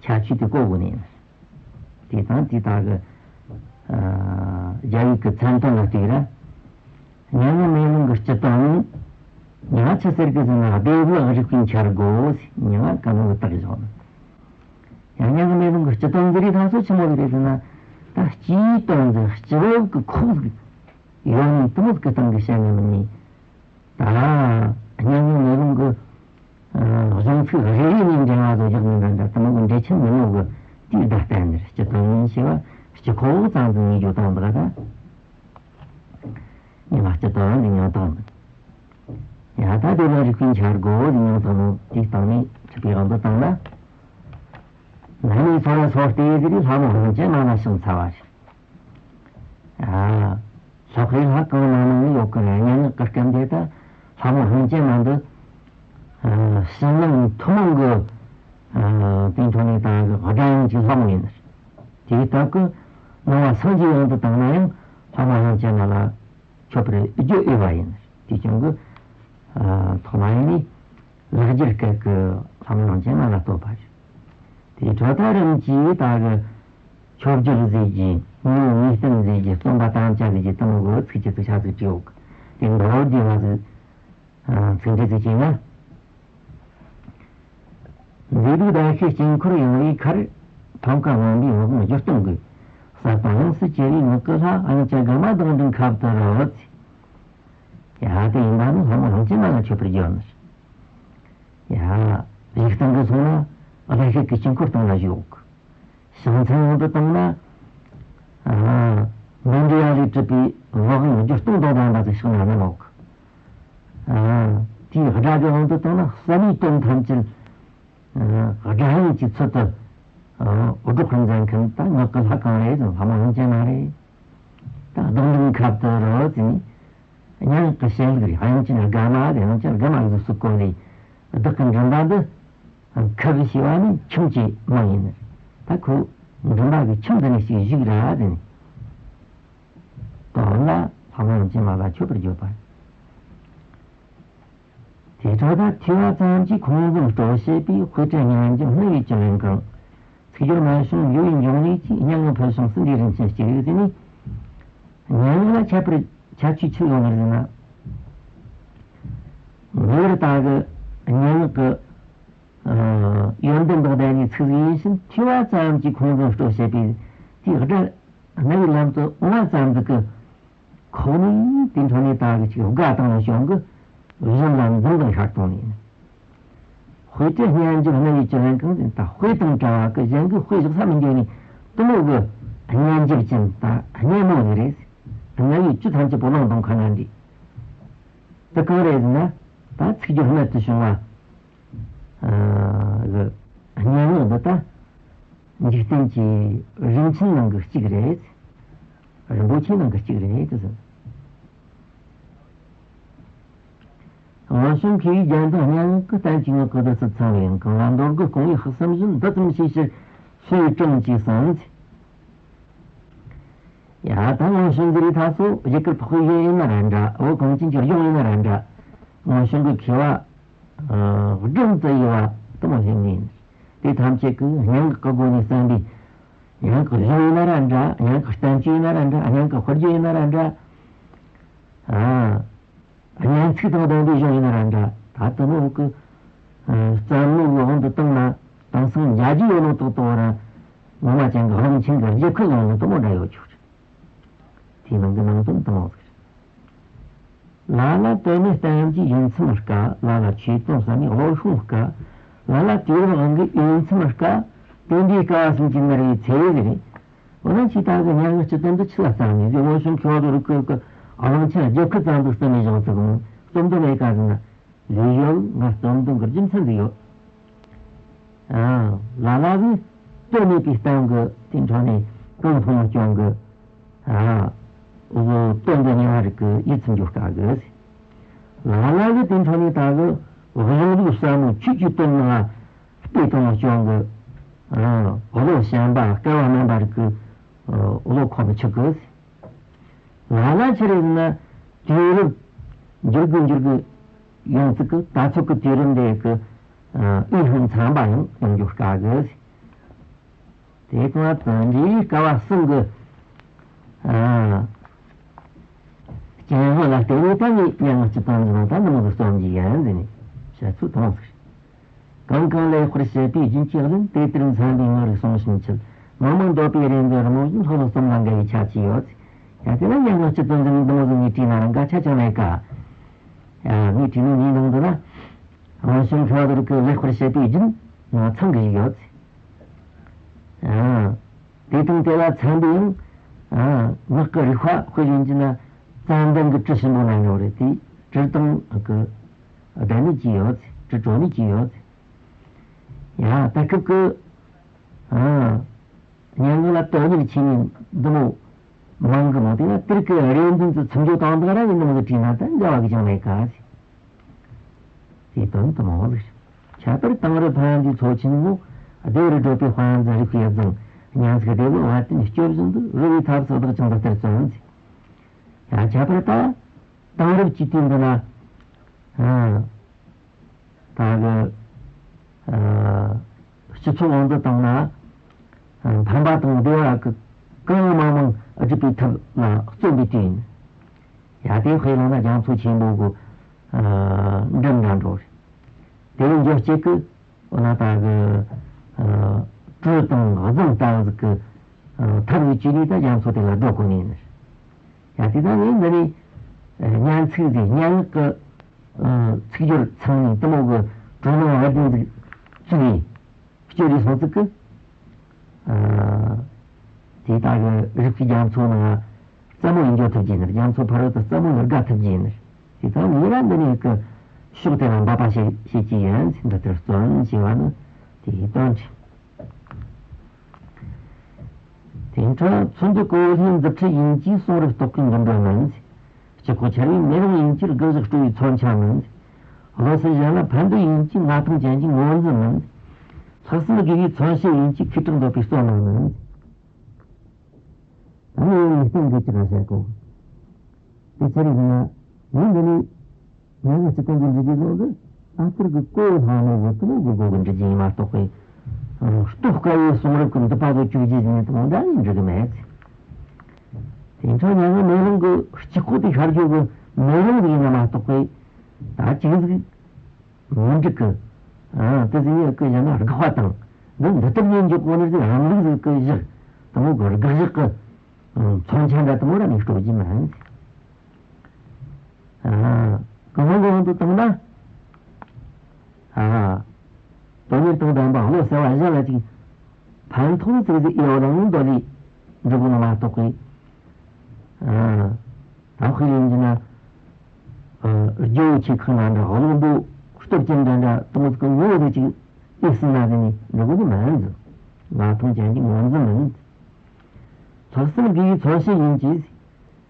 ཁྱད་ཆོས་དེ་གོ་དགོས་ནི་ཡིན། དེ་དང་དེ་དག་གི། ཨ། རྒྱ་ཡིག་གི་མཚན་དོན་ལ་ལྟོས་ར། སྙན་ངག་མེ་ལོང་གི་སྤྱི་དོན་ནི། མྱ་ངན་ཆི་ཟེར་གི་ཟེར་ན། བདེ་བླག་རིག་པའི་འཆར་སྒོ་ཟེར། མྱ་ངན་ག་ནོ་བཏགས་བཞག་ནི། ཡང་སྙན་ངག་མེ་ལོང་གི་སྤྱི་དོན་ཟེར་རི་ཐང་སོ་ཆི་མོ་ཟིག་རེད་ཟེར་ན། ད་སྤྱིའི་དོན་ཟིག་སྤྱི་བོ་གི་ཁོག་ཟིག་ཡོད་ནི་དེ་མོ་ཟིག་གི་སྟེང་གི་བཤད་ནི་མིན་ནི། ད་སྙན་ངག་མེ་ལོང་གི། ཨ། གཞུང་ཚིག་རེ་རེ་ནས་འགྲེལ་བ་བཟོ་རྒྱག་ནི་འདྲ་འདྲ་དེ་མོ་གི་འགྲེལ་ཆེན་མི་ནོ་གི་དེའི་བརྡ་བསྟན་ནི་རེད། སྤྱི་དོན་ཞེས་པ་སྤྱི་ཁོག་ཙམ་ཟིག་ངེས་རྒྱུ་དང་འདི་ག་ད། ཉི་མ་སྤྱི་དོན་ཟིག་མྱོང་དང་འདི། ཡ། ད་བདེ་བླག་རིག་པའི་འཆར་སྒོ་ཟིག་མྱོང་དང་ནོ་དེའི་སྟེང་ནས་ཁྲིད་པའི་དབང་དུ་བཏང་ན། ལྷ་མིའི་ཚོགས་ལ་སོགས་ཏེ་ཟེར་རི་ལྷ་མོ་ཧང་ཅན་མ་ལ་ཕྱིན་ཚར་བ་རེད། ཨ། ལྷག་པའི་ལྷ་གང་མང་མང་ཡོད་གི་རེད། སྙན་ངག་གི་སྐབས་འདི་ད་ལྷ་མོ་ཧང་ཅན་མ་འདི། ཨ། ཕྱི་ནང་ཐུན་མོང་གི། ཨ། དེ་འཕྲོ་ནས་ད་གི་སྒྲ་དབྱངས་ཀྱི་ལྷ་མོ་ཡིན། དེའི་སྟབས་ཀྱིས་ནང་པ་སངས་རྒྱས་དབང་དུ་བཏང་ན་ཡང་ལྷ་མོ་ཧང་ཅན་མ་ལ་མཆོད་པར་བརྗོད་འོས་པ་ཡིན། དེ་རྐྱེན་གྱིས། ཨ། ཐོག་མ་ཡིན་ནི་ལེགས་སྦྱར་སྐད་ཀྱི་ལྷ་མོ་ཧང་ཅན་མ་ལ་བསྟོད་པ་རེད། དེའི་ ཁྲོ་ཐར་རིན་ཆེན་ད་གི་མཆོད་བརྗོད་ཟེར་གྱི་ངོ་བོ་ངེས་བསྟན་ཟེར་གྱི་སྟོན་པ་དམ་བཅའ་ཟེར་གྱི་དེ་མོ་གི་ཚིག་གཅིག་ཏུ་ཆ་ཚིག་བྲིས་ཡོད་གི། དེ་འདྲ་བོ་དེ་ང་ཚོས་ཚིག་འགྲེལ་ཚིག་བྱས་ན། མཛེས་སྡུག་ཟླ་ཤེལ་དཀྱིལ་འཁོར་ཡངས་པའི་ཁར། ཐང་ཀ་ངང་པའི་འོག་མ་སྒྱུ་སྟོན་གྱི། ས་དང་ཡོངས་སུ་གྱེས་པའི་ངག་གི་ལྷ། དབྱངས་ཅན་དགའ་མ་བདག་འཛིན་ཁབ་ཏུ་རོལ། ཡ་དེ་ཡིན་པ་ནི་ལྷ་མོ་རིན་ཆེན་མ་ལ་མཆོད་པར་བརྗོད་ནི། ཡ། རིག་སྟེང་གི་སོང་ན་ཟླ་ཤེལ་གྱི་དཀྱིལ་འཁོར་སྟེང་ལ་བཞུགས། ཕྱག་མཚན་ཡང་དུ་བཏང་ན། ཨ། མཎྜལ་ལས་གྲུབ་པའི་འོག་ཡང་སྒྱུ་སྟོན་དང་ལྡན་པ་ཟིག་ཤོག་ན་ནི་མོག་ཨ། དེའི་སྒྲ་གི་དབང་དུ་བཏང་ན་བསམ་པའི་དོན་ཐམས་ཅད། ཨ། སྒྲ་དབྱངས་ཀྱི་ཚུལ་དུ། ཨ། སྒྲོག་པར་མཛད་མཁན་ད་ངག་གི་ལྷ་གང་རེད་ཟེར་ན་ལྷ་མོ་རིན་ཆེན་མ་རེད། ད་བདག་འཛིན་ཁབ་ཏུ་རོལ་ཟེར་ནས། སྙན་ངག་གི་ཞལ་ལུགས་རེད། དབྱངས་ཅན་དགའ་མ་དེ་དབྱངས་ཅན་དགའ་མ་ཟིག་སུ་གོ་ལས། བདག་གི་མགྲིན་པ་འདི། ཁབ་ཞེས་པ་ནི་ཁྱིམ་གྱི་མིང་ཡིན། ད་ཁོ་མགྲིན་པ་གི་ཁྱིམ་འདི་ནས་ཞིག་བཞུགས་ར་དེ་ནས། དོན་ལ་ལྷ་མོ་རིན་ཆེན་མ་ལ་མཆོད་པར་བརྗོད་པ། དེ་འཕྲོ་ད་ཐོས་པ་ཙམ་གྱིས་ཁོང་འཛིན་སྤྲོ་བྱེད་པའི། དཔེ་བྲལ་སྙན་འཇེབས་སྣང་བའི་ཅི་ལེན་གང་། ཚིག་སྦྱོར་མ་བྱུང་འགྱུ་བའི་འབྱུང་གནས་ཀྱིས། སྙན་ངག་ཕུལ་བྱུང་ཟིན་པའི་རིན་ཆེན་གཅིག་ཟེར་ནས། སྙན་ངག་ལ་ཁྱད་པར་ཁྱད་ཆོས་ཆི་ཡོད་ནི་ཟེར་ན། ངེས་པར་ད་གི་སྙན་ངག་གི་ཡོན་ཏན་དང་ལྡན་པའི་ཚིག་ཟིག་ཡིན་ཕྱིན་ཐོས་པ་ཙམ་གྱིས་ཁོང་འཛིན་སྤྲོ་བྱེད་པའི་དེའི་སྒྲ་རྣ་བའི་ལམ་དུ་འོང་བ་ཙམ་ཟིག་གི་ཁོག་ནས་དེ་འཕྲོ་ནས་ད་གི་ཅིག་དགའ་དང་བྱུང་གི་གཞན་ལ་འཛིན་དང་ཤར་གཏོང་ནས། དཔེ་བྲལ་སྙན་འཇེབས་སྣང་བའི་ཅི་ལེན་གང་ཟེར་ན། ད་དཔེ་དང་བྲལ་བ་གི་གཞན་གི་དཔེ་བཞག་ས་མི་འཇོག་ནས་དེ་མོ་གི་སྙན་འཇེབས་ཅན་ད་སྙན་མོ་ཟིག་རེད། རྣ་བའི་བཅུད་ཐམས་ཅད་པོ་བླངས་དང་ཁ་ན་འདྲི། དེ་གང་རེད་ཟེར་ན། ད་ཚིག་སྦྱོར་རྨད་དུ་བྱུང་བ། ཨ། གི་སྙན་ངག་འདི་ད་འཇིག་རྟེན་གྱི་རིན་ཆེན་ནང་གི་གཅིག་རེད། རིན་པོ་ཆེ་ནང་གི་གཅིག་རེད་དེ་ཟེར། དབང་ཕྱུག་མཁས་པའི་རྒྱན་དང་སྙན་ངག་གི་བསྟན་བཅོས་ངག་གི་བདུད་རྩི་ཚང་བའི་གང་ལ་འདོད་དགུ་སྐོང་བའི་དཔག་བསམ་བཞིན། འདི་ཙམ་ཤེས་ཕྱིར་ཕྱིར་དྲངས་ཀྱིས་གསན། ཡ་ད་དབང་ཕྱུག་གི་རིགས་ཐ་སོ་རྒྱུ་སྐར་འཕགས་པའི་ཡུལ་ཡིན་ན་ར་འདྲ། འོ་གངས་ཅན་གྱི་ལྗོངས་ཡིན་ན་ར་འདྲ། དབང་ཕྱུག་གི་མཁས་པ་ཨ་བགྲང་དུ་ཡོད་པ་དེ་མོ་ཞིག་ནི་ཡིན། དེ་ཐམས་ཅད་ཀྱིས་སྙན་ངག་གི་སྒོ་ནས་གསན་པའི། སྙན་ངག་གི་གཞུང་ཡིན་ན་ར་འདྲ། སྙན་ངག་གི་བསྟན་བཅོས་ཡིན་ན་ར་འདྲ། སྙན་ངག་གི་དཔེར་བརྗོད་ཡིན་ན་ར་འདྲ། ཨ། སྙན་ཚིག་དང་ལྡན་པའི་གཞུང་ཡིན་ན་ར་འདྲ། ད་དེ་མོ་གི་ཨ་བརྩམས་ནོ་གི་དབང་དུ་བཏང་ན་དེང་སང་མཇལ་རྒྱུ་ཡོད་ནོ་ཏོག་ཏོ་ར། ངོ་མ་ཅན་གི་གླིང་ཆེན་གི་རྒྱལ་ཁབ་ཡོང་ནོ་དེ་མོ་འདྲ་ཡོད་ཆོག་རེད། དེའི་ནང་གི་ནང་དོན་དེ་མོ་ཟིག་རེད། ལ་ལ་དོན་མེད་གཏམ་གྱི་ཡིད་མཚམས་དཀའ། ལ་ལ་ཆོས་དོན་བསམ་མེད་བློ་ཤོང་དཀའ། ལ་ལ་དུས་རབས་དབང་གི་ཡིད་མཚམས་དཀའ། དེ་འདྲའི་དཀའ་བ་གསུམ་གྱིས་མནར་བའི་ཚེ་ཟེར་རེད། འོ་ན་ཁྱེད་ད་གི་སྙན་ངག་སྤྱི་དོན་འདི་ཆི་ལ་བརྩམས་ནས་ཟེར། དབང་ཕྱུག་མཁས་པ་རུ་ཁོས་གི་གླིང་ཆེན་རྒྱལ་ཁབ་ཙམ་དུ་བརྩམས་ནས་བཞག་ཚུལ་གོ། རྩོམ་དུ་མེད་ཀ་ཟེར་ན། ལས་ཡོད། ང་རྩོམ་དུ་འགུལ་རྒྱུ་མཚན་ཟིག་ཡོད། ཨ། ལ་ལ་གིས་དོན་མེད་པའི་གཏམ་གི་དེ་འཕྲོ་ནས་གང་ཕུང་སྐྱོང་གི། ཨ། འོ་དོན་དུ་ཉེ་བ་རིགས་ཀྱི་ཡིད་ཚིམ་རྒྱུ་དཀའ་གི། ལ་ལ་གིས་དེ་འཕྲོ་ནས་ད་གི་གཞུང་ལུགས་ཟབ་མོ་ཆོས་ཀྱི་དོན་ལ་དཔེ་དང་སྐྱོང་གི། ཨ། བློ་ཞན་པ་སྐལ་བ་དམན་པ་རིགས་ཀྱི་བློ་ཁོག་མི་ཆུད་གི། ལ་ལ་ཆི་རེད་ཟེར་ན། དུས་རབས་འགྱུར་དགུ་འགྱུར་དགུ་ཡོང་ཚིག་གི་ད་ཚོད་ཀྱི་དུས་རབས་འདི་གི་ཨ་འོས་ཤིང་འཚམ་པ་ཡང་ཡོང་རྒྱུ་དཀའ་གི། དེ་དང་དོན་འདིའི་སྐལ་བ་གསུམ་གི་ཨ་རྐྱེན་དབང་ལ་བརྟེན་ནས་ད་ངས་སྙན་ངག་སྤྱི་དོན་འདི་ནང་ད་འདི་མོ་ཟིག་རྩོམ་གྱི་ཡིན་ཟེར་ནས་བཤད་ཚུལ་དང་ཟེར། གང་གང་ལེགས་པར་བཤད་པའི་རྒྱུན་གྱིས་བླུན། དེ་ལྟར་འཚམ་པའི་ངོ་རིག་གསུང་ཕྱིན་ཆད། མང་མང་འདོད་པའི་རེ་འདུན་རི་མོ་བཞིན། ལྷོད་ལྷོད་རྩོམ་ལ་འགལ་བའི་ཆ་ཅི་ཡོད། ཡ་དེ་ལ་སྙན་ངག་སྤྱི་དོན་འདི་འདི་མོ་ཟིག་ངས་བྲིས་ན་ར་འགལ་ཆ་ཅང་མེད་ཀ། ཡ་ངས་བྲིས་ནི་འདིའི་ནང་དུ་ན། དབང་ཕྱུག་མཁས་པ་རུ་ཁོས་ལེགས་པར་བཤད་པའི་རྒྱུན་ནང་ཚང་གི་ཞིག་ཡོད། ཨ། དེ་དང་དེ་ལ་འཚམ་པའི་ཡང་། ཨ། ངག་གི་རིག་པ་དཔེ་བཞིན་གྱི་ན་ཙན་དན་གྱི་དྲི་ཞིམ་པོ་ན་ཉོ་རེད་དེ། དྲི་དང་གི་ལྡན་ནི་ཅི་ཡོད། དྲི་བྲོ་ནི་ཅི་ཡོད། ཡ་ད་སྐབས་ཀྱི། ཨ། སྙན་ངག་ལ་དོན་གཉེར་ཆེ་ནི་འདི་མོ་མང་གི་མོ། དེ་ན་དེར་གི་རེ་འདུན་དུ་ཚིམ་འཇོག་དང་དག་ར་ཡིན་ནོ་ཟིག་བྲིས་ན་ད་འགལ་བ་གི་ཅང་མེད་ཀ་ཟེར། དེའི་དོན་དུ་མ་འོ་ཟིག་ཁྱད་པར་དེང་རབས་ཕན་བདེའི་མཚོ་ཆེན་མོ། ལྡེའུ་རུ་བགྲོད་པའི་དཔལ་འཛིན་རིག་པའི་རྫོང་། སྙན་ཚིག་ལྡེ་ལོ་བར་དན་སྐྱོ་བཞིན་དུ། རོལ་བའི་ཐབས་སུ་བདག་ཀྱང་འདི་ལྟར་བརྩོན་ཟེར། ཡང་ཁྱད་པར་ད་དེང་རབས་ཀྱི་དུས་འདི་ན། ཨ། ད་གི། ཨ། སྤྱི་ཚོགས་དབང་དུ་བཏང་ན། ཕན་པ་དང་བདེ་བ་གི་གང་མང་མང་སྒྲུབ་པའི་ཐབས་ལ་བརྩོན་པའི་དུས་ཡིན། ཡ་དེ་དཔེ་བླངས་ན་རྒྱ་མཚོ་ཆེན་པོ་གི་འགྲམ་འདྲ་འགྲོ་རེད། དེ་བས་མགྱོགས་སྐྱེད་ཀྱི་འོ་ན་ད་གི་གྲུ་དང་རྫོང་ལྟ་བུ་ཟིག་གི་ཐབས་ཀྱི་བཅུད་ནས་ད་རྒྱ་མཚོ་དེ་ལ་འགྲོ་དགོས་ནི་ཡིན། ཡ་དེ་ད་ངས་འདི་ནས་སྙན་ཚིག་ཟིག་སྙན་ངག་གི་ཚིག་སྦྱོར་ཚང་ནས་དེ་མོ་གི་གྲུ་ནང་བར་ལྡན་ཟིག་བཙུགས་ནས། སྤྱིར་རེ་སོང་ཚིག་གི། ཨ། དེ་ལྟ་གི་རིག་པའི་རྒྱ་མཚོ་ནང་རྩེ་མོ་ཡི་འགྱོ་ཐུབ་ཀྱི་ནི། རྒྱ་མཚོ་ཕ་རོལ་ཏུ་རྩེ་མོ་ཡི་དགའ་ཐུབ་ཀྱི་ནི། དེ་ལྟ་ངེས་ར་འདི་ནས་གི་ཕྱོགས་དེ་ལ་འབད་པ་བྱེད་བྱེད་ཀྱི་ཡིན། འདི་ལྟར་བརྩོན་ཞེས་པ་ནི་དེའི་དོན་རེད། དེ་འཕྲོ་ཚོན་གྱི་གོ་ལྷའི་མཛུབ་ཁྲིད་ཡིན་གྱི་གསུང་རབ་རྟོགས་པའི་འདུན་གྲོ་མིན། སྤྱི་ཁོག་འཆར་བའི་མེ་ལོང་ཡིན་གྱི་དགག་བཞག་སྤྲོ་བའི་མཚོན་ཆ་མིན། བློ་གསལ་གཞན་ལ་ཕན་འདོད་ཡིན་གྱི་མངའ་ཐང་ཅན་གྱི་ངོས་འཛིན་མིན། ལྷག་བསམ་དགེ་བའི་མཚོན་བྱེད་ཡིན་གྱི་ཁེ་གྲགས་འདོད་པའི་བསོད་ནམས་མིན། ད་ནི་ཡང་ནི་གཏན་འགལ་གྱི་ར་བཤད་གོ། དེ་ཚེ་རིང་ན་ཡིན་འདི་ནི། ང་ནི་སྤྱི་དོན་གྱི་འདྲི་རྒྱུ་ལོ་གི་ཨ་ཁུར་གྱི་གོ་ལྷག་མོ་གི་དེ་མོ་གི་གོ་གི་འདྲི་རྒྱུ་ཡིན་མ་གཏོགས་པའི། རྟོགས་དཀའ་བའི་གསུང་རབ་ཀྱི་མདུད་པ་གི་བཅུ་གཅིག་ནི་དེ་མོ་འདྲ་ཡིན་འདྲི་གི་མེད། དེ་འཕྲོ་ཉན་གི་མེ་ལོང་གི་སྤྱི་ཁོག་དེ་ཤར་རྒྱུ་གི་མེ་ལོང་ཟིག་ཡིན་ན་མ་གཏོགས་པའི་ད་ཅིག་ཟིག་མི་འགྲིག་གི། ཨ་དེ་ཟིག་ཡིན་གི་ཡིན་ན་དགག་པ་དང་འདི་འདི་ལྟར་ཉན་འཇོག་གོ་ནི་ཟིག་རང་ལུགས་ཟིག་གི་བཞག་དེ་མོ་གི་དགག་བཞག་གི་མཚོན་ཆ་འདྲ་དེ་མོ་ར་ནི་སྤྲོད་རྒྱུ་མིན། ཨ། གང་གི་དབང་དུ་བཏང་ན། ཨ། དོན་གཉེར་དང་ལྡན་པ་བློ་གསལ་བ་གཞན་ལ་ཅིག་ཕན་ཐོགས་ནི་ཚིག་ཟིག་ཨེ་ཡོད་ནང་འདོད་ལས་འགྲུབ་ནི་མ་གཏོགས་པའི། ཨ། ད་དཔེ་ཡིན་གྱི་ན། ཨ། རྒྱལ་པོ་ཆེ་ཁག་འདྲ་འདྲ་བློན་པོ་སྟོབས་ཅན་འདྲ་འདྲ་དེ་མོ་ཟིག་གི་ངོ་བོ་ཟིག་ཅིག་ཨེ་ཟིན་ན་ཟིན་ནི་འགྲུབ་ནི་མིན་ཟིན། མངའ་ཐང་ཅན་གྱི་ངོས་འཛིན་མིན། ལྷག་བསམ་དགེ་བའི་མཚོན་བྱེད་ཡིན་གྱི།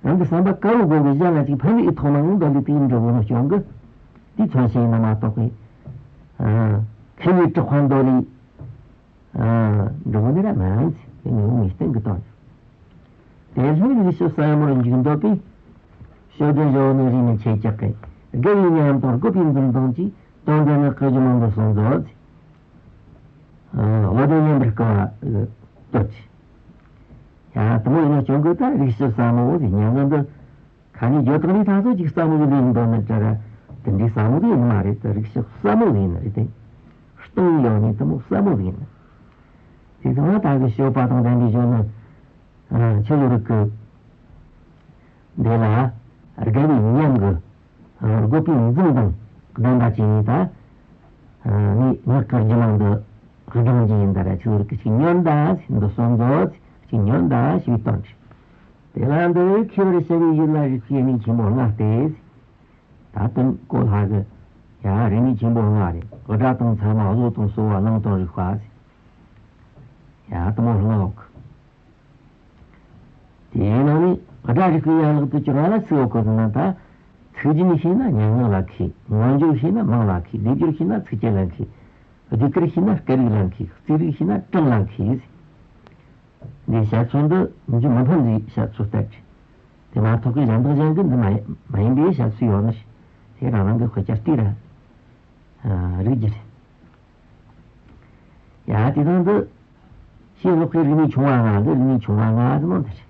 རང་གི་བསམ་པ་དཀར་བོ་དགོན་གྱི་གཞན་ལ་ཅིག་ཕན་པའི་ཐོག་ནའང་འདོད་ལས་དེའི་འབྲས་བུ་ནི་སྐྱོང་གི། དེའི་མཚོན་བྱེད་ཡིན་ན་མ་གཏོགས་པའི། ཨ། མཁས་པའི་གྲགས་པ་འདོད་ལས། ཨ། འབྲས་བུ་ནི་ར་མིན་ཚེ་དེ་ནི་འོང་མི་སྟེང་གི་དོན། དེ་ལྷའི་རིགས་ཞིག་ཟབ་མོར་འཇུག་འདོད་པའི། ཞོ་སྟོན་ཇོ་བོ་ནི་རིགས་ནི་ཆེ་ལྕགས་ཀྱི། དགེ་བའི་ཉམས་དང་རྒོད་པའི་འཛུམ་མདངས་ཀྱིས། དོན་འདི་ནི་བཀའ་བརྒྱུད་མང་དུ་གསུངས་མཛོད་ཚེ། ཨ། བློ་ལྡན་སྙན་པར་བསྐུལ་བ་བསྟོད་ཅིང་། ཡ་དེ་མོ་ཡིན་ན་སྐྱོན་གི་ད་རིགས་ཞིབ་ཟབ་མོ་བོ་ཟིག་སྙན་ངག་འདི། ཁ་ནས་བརྗོད་སྟངས་ལས་ད་གཟོད་ཅིག་ཟབ་མོ་གི་ལས་ཡིན་འདོད་ནི་དྲ་ར། དེ་འདྲའི་ཟབ་མོ་གི་ཡིན་མ་རེད། དེ་རིགས་ཞིབ་ཟབ་མོ་གི་ཡིན་ནི་རེད་དེ། སྟོང་ཡོད་ནི་དེ་མོ་ཟབ་མོ་གི་ཡིན་ནི། དེ་ཚང་མ་ད་གི་སྤྱོད་པ་དང་ལྡན་པའི་གཞུང་ནི། ཨ། ཆི་ལོ་རིག་གི། འདི་ལ་དགའ་བའི་ཉམས་ཀྱི་རྒོད་པའི་འཛུམ་དང་ལྡན་པ་ཅིག་ཡིན་ད། ངས་ངག་གི་རྒྱུད་ནང་དུ་སྦྱོང་རྒྱུ་ཡིན་ད་ར་ཆུ་བུར་གྱི་ཅིག་ཉོན་ད་འདི་སོ་མཛོད་ཅིག་ཉོན་ད་ཞེས་པའི་དོན་ཏེ། ལ་འདི་མཁས་པར་བྱ་བའི་ཡུལ་ལ་རིགས་པའི་རིག་གནས་ཆེན་པོ་ལྔ་སྟེ། ད་དོན་གོ་ལྷ་གི་ཡ་རིག་གནས་ཆེན་པོ་ལྔ་རེད། སྒྲ་དང་ཚད་མ་བཟོ་དང་གསོ་བ་བླང་དང་རིག་པ་ཟེར། ཡ་དེ་མོ་ལྔ་ཡོད་གི། དེའི་ནང་ནས་སྒྲ་རིག་པའི་ཡན་ལག་ཏུ་གྱུར་པ་ལ་ཚིག་ཡོད་གི་ཟེར་ན་ད། ཚིག་རྒྱན་ཤེས་ན་སྙན་ངག་ལ་མཁས། མངོན་བརྗོད་ཤེས་ན་མིང་ལ་མཁས། སྡེབ་སྦྱོར་ཤེས་ན་ཚིགས་བཅད་ལ་མཁས། ཟློས་གར་ཤེས་ན་སྐད་རིགས་ལ་མཁས། རྩིས་རིག་ཤེས་ན་གྲངས་ལ་མཁས། འདིའི་བཤད་ཚུལ་འདི་མཇུག་མི་ཕམ་གྱི་བཤད་ཚུལ་ལྟར་རེད། དེ་མ་གཏོགས་ཀྱི་གཞན་དག་གཞན་གྱི་འདི་མ་ཡིན་མ་ཡིན་པའི་བཤད་ཚུལ་ཡོད་ནི་རེད། དེ་རང་རང་གི་དཔེ་ཆ་བལྟས་ར་རིག་རྒྱུ་རེད། ཡ་དེ་དང་འདི། ཕྱིའི་ལོགས་ཀྱི་རིག་གནས་ཆུང་བ་ལྔ་འདི་རིག་གནས་ཆུང་བ་ལྔ་ཟེར་ནོ་འདི་རེད།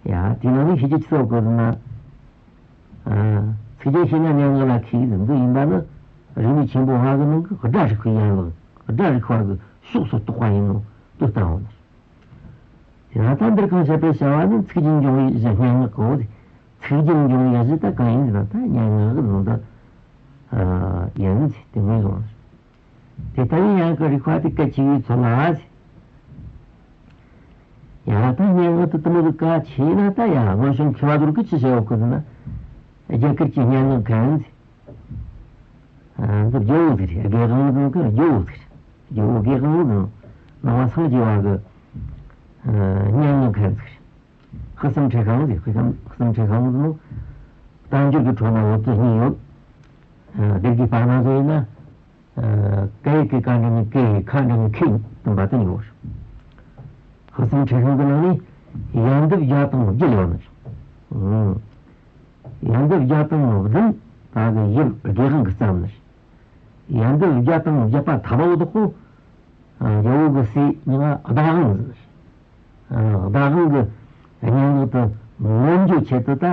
ཡ་དེ་ནང་ནས་ཤེས་རྒྱུ་ཅི་ཟེར་དགོས་ཟེར་ན། ཚིག་རྒྱན་ཤེས་ན་སྙན་ངག་ལ་མཁས་ཟེར་འདི་ཡིན་པ་ནི། རིག་གནས་ཆེན་པོ་ལྔ་གི་ནང་གི་སྒྲ་རིག་པའི་ཡན་ལག་སྒྲ་རིག་པ་གི་ཕྱོགས་སུ་གཏོགས་པ་ཡིན་ནོ་དེ་ལྟ་བུ་ནི། དེ་ན་ད་འདིར་གང་བཤད་པའི་བྱ་བ་ནི་ཚིག་རྒྱན་འབྱུང་བའི་གཞི་སྙན་ངག་གོ། ཚིག་རྒྱན་འབྱུང་བའི་གཞི་ད་གང་ཡིན་ཟེར་ན་ད་སྙན་ངག་གི་ནང་དུ་ཡིན་ཟེར་དེ་ངོས་བཟུང་། དེ་ལྟ་བུའི་སྙན་ངག་གི་རིག་པ་དེ་གལ་ཆེ་བའི་ཚོད་ལ་ཟེར། ཡང་ད་སྙན་ངག་དེ་དེ་མོ་གི་གལ་ཆེ་ན་ད་ཡང་སྔོན་བྱོན་མཁས་པ་ཚོར་གི་ཅི་བྱས་ཡོད་གི་ཟེར་ན། རྒྱ་གར་གྱི་སྙན་ངག་མཁན་ཟེར། འདི་ཇོ་བོ་ཟིག་རེད། དགེ་དབང་ཟིག་གི་ཇོ་བོ་ཟིག་རེད། ཇོ་བོ་དགེ་དབང་ཟིག་ནང་བ་སངས་རྒྱས་པ་གི་སྙན་ངག་མཁན་ཟིག་རེད། ཧ་སམ་ཁྲི་ཤང་ཟིག་ཧ་སམ་ཧ་སམ་ཁྲི་ཤང་ཟིག་ནང་བསྟན་འགྱུར་གྱི་ཁྲོད་ན་འོ་ཙི་གཉིས་ཡོད། སྡེ་དགེ་པ་ན་ཟིག་ཡིན་ན། སྐད་ཡིག་གི་ཀ་འདྲ་ནི་ཀེ་ཡིག་ཁ་འདྲ་ནི་ཁེ་ཡིག་དུ་འབད་དུ་ཡོད། ཧ་སམ་ཁྲི་ཤང་གི་ནང་ནས་ཡ་འདབ་བརྒྱ་དང་བརྒྱད་ཡོད་ནི། ཡ་འདབ་བརྒྱ་དང་བདུན་ད་གི་ཡབ་དགེ་དབང་གིས་བརྩམས་ནི། ཡར་འདི་བརྒྱ་དང་བརྒྱད་པ་ཐ་མ་བོ་དག་གོ། རྒྱལ་པོ་གི་སྲས་མྱིང་ང་ཟླ་དབང་ཟེར། ཟླ་དབང་གི་སྙན་ངག་དེ་ངོམ་རྒྱུའི་ཆེད་དུ་ད་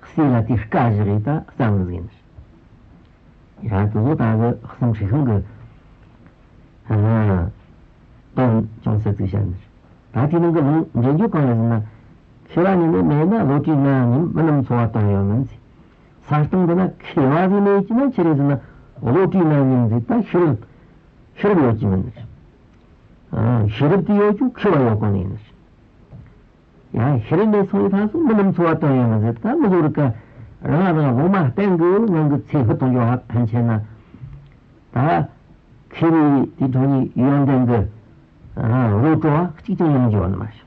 སྲས་ལ་དེ་བཀའ་བཞག་ཡིན་ད་བསམ་གི་ཟིན། ཡང་དེ་ཚོ་ད་གི་གསང་ཁྲི་ཤང་གི་དོན་ཅུང་ཟད་ཅིག་བཤད་ནི། ད་དེའི་ནང་གི་ལུང་འདྲེན་རྒྱུ་གང་རེད་ཟེར་ན། མཁས་པ་ཉིད་ནི་མེད་ན་བློ་གྲོས་རྣམ་གཉིས་མི་རྣམས་འཚོ་བ་དོན་ཡོད་མིན་ཟེར། ས་སྟེང་འདི་ན་མཁས་པ་ཟིག་མེད་ཀྱི་ན་ཆི་རེད་ཟེར་ན། བློ་གྲོས་རྣམ་གཉིས་ཟིག་ད་ཤེས་རབ་ཤེས་རབ་ཡོད་ཀྱི་མིན་ཟེར། ཨ། ཤེས་རབ་དེ་ཡོད་ཀྱང་མཁས་པ་ཡོད་གོ་ནས་ཡིན་ཟེར། ཡང་ཤེས་རབ་མེད་སོང་ཡི་ཐང་སོང་མི་རྣམས་འཚོ་བ་དོན་ཡོད་མིན་ཟེར། ད་མི་བཟོ་རིག་ག་རང་རང་སློབ་མ་བསྟེན་གི་ནང་གི་ཚེ་ཧུད་གཏོང་རྒྱུ་ཧ་ཕན་ཆེ་ན། ད་མཁས་པའི་དེ་གྲོང་ནས་ཡོན་ཏན་གི་བློ་གྲོས་པ་གཅིག་ཀྱང་ཡོང་རྒྱུ་ཡོད་ནི་མ་རེད།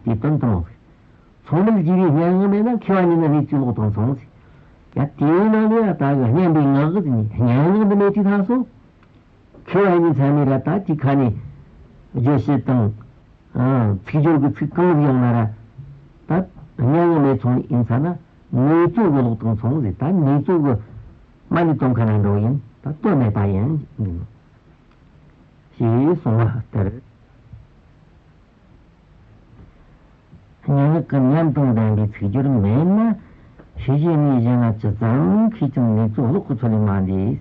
དེ་དོན་དུ་མ་ཟེར། ཚོགས་མེད་རྒྱས་པའི་སྙན་ངག་མེད་ན། མཁས་པ་ཉིད་ནི་གནས་ཚུལ་ལོག་དང་མཚུངས་ཟེར། ཡ་དེའི་ནང་ནས་ཡ་ད་གི་སྙན་པའི་ངག་གི་སྙན་ངག་འདི་མེད་དུས་ཐང་སོང་། མཁས་པ་ཡིན་ཚད་མེད་ར་ད་དེ་ཁ་ནས་བརྗོད་བྱེད་དང་། ཨ། ཚིག་སྦྱོར་གྱི་ཚིག་གང་ཟིག་ཡོང་ན་ར། ད་སྙན་ངག་མེད་སོང་ཡིན་ཚ་ན་ངེས་རྩོལ་གྱི་ལོག་དང་མཚུངས་ཟེར། ད་ངེས་རྩོལ་གྱི་མ་ཎི་བཏོན་ཁ་ན་འགྲོ་ཡིན། ད་དོན་མེད་པ་ཡིན་ཞེས་གསུངས་པ་ལྟར། སྙན་ངག་གི་ཉམས་དང་ལྡན་པའི་ཚིག་སྦྱོར་མེད་ན། ཤེས་བྱའི་གནས་གཞན་ལ་ཇི་ཙམ་མཁས་ཀྱང་ངེས་རྩོལ་གློག་གི་ཚོད་ལས་མ་འདས།